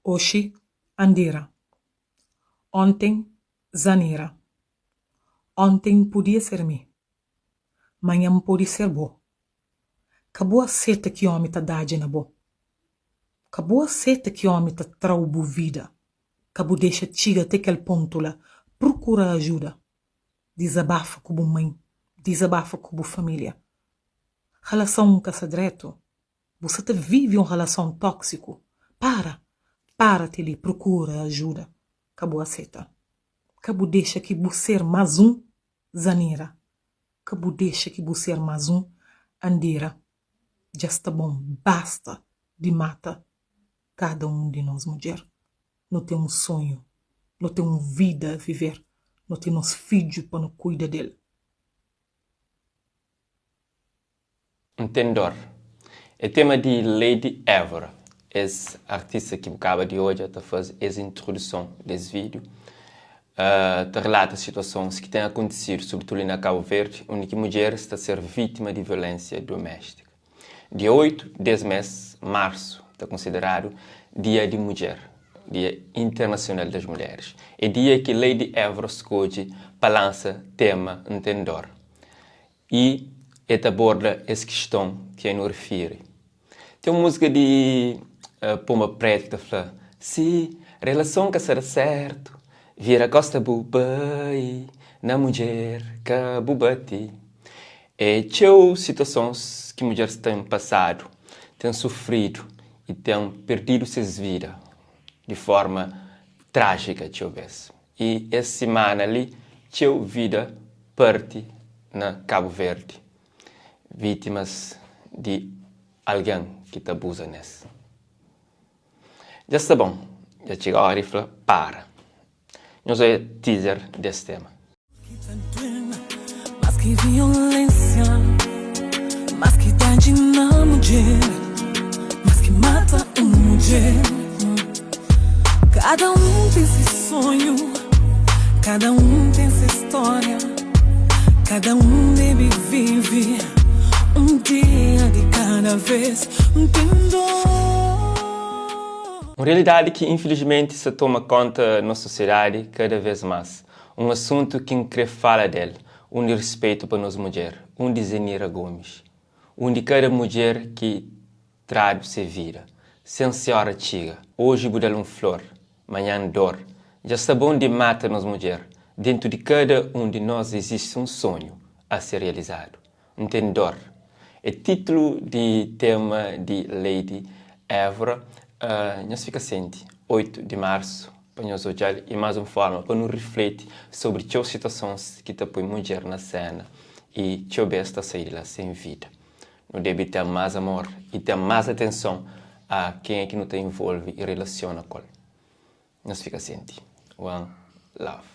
Oxi, Andira. Onten, Zanira. Onten podia ser mi. Manhan pode ser bo. Ka bu aseta ki omi ta dadji na bo. Ka bu aseta ki omi ta tra-u bu vida. Ka bu dexa txiga te kel pontu la. Prokura ajuda. Dizabafa ku bu mãe. Dizabafa ku bu familia. Relason ka sa dretu. Bu sa ta vive un relason tóksiku. Para! Para te li. Prokura ajuda. Ka bu aseta. Ka bu dexa ki bu ser más un Zanira. Ka bu dexa ki bu ser más un Andira. Dja sta bon. Basta di mata kada un di nos mudjer. Nu ten un sonhu. Nu ten un vida a viver. Nu ten nos fidju pa nu kuida del. N ten dor. É tema di Lady Évora, es artista ki bu kaba di odja ta faze es introduson des vídiu, ta relata situasons ki ten akontisidu, sobritudu li na Kabu Verdi, undi ki mudjeris ta ser vítima di violénsia doméstika. Dia 8 des mes, marsu, ta konsideradu Dia di Mudjer, Dia Internasional das Mulheres. É dia ki Lady Évora skodje pa lansa tema N ten dor. I e ta aborda es kiston ki nu rifiri. Ten un múzika di Pumba Pretu ki ta fla, Si relason ka sta da sértu, vira kósta bu bai, na mudjer ka bu bati. É txeu situasons ki mudjeris ten pasadu, ten sufridu i ten perdidu ses vida di fórma trájika txeu bês. I es simana li txeu vida parti na Kabu Verdi, vítimas di algen ki ta abuza nes. Dja sta bon, dja txiga óra di fla para. Nhos oia teaser des tema. Más ki violénsia, más ki dadji na mudjer, más ki mata un mudjer. Kada un ten se sonhu, kada un ten se stória, kada un debe vive un dia di kada vês. N ten dor. Un realidadi ki infilismenti sta toma konta nos sosiedadi kada vês más. Un asuntu ki N krê fala del, undi rispeitu pa nos mudjer, undi Zenira Gomes, undi kada mudjer ki tradu se vida, sen se óra txiga. Oji bu da-l un flor, manhan dor. Dja sta bon di mata nos mudjer. Dentu di kada un di nos izisti un sonhu a ser realizadu. N ten dor. É titlu di tema di Lady Évora. Nhos fika sienti, 8 di marsu pa nhos odja-l i más un forma pa nu rifleti sobri txeu situasons ki ta poi mudjer na sena i txeu bes ta sai di la sen vida. Nu debe ten más amor i ten más atenson a kenha ki nu ta involve i relasiona ku el. Nhos fika sienti. One love.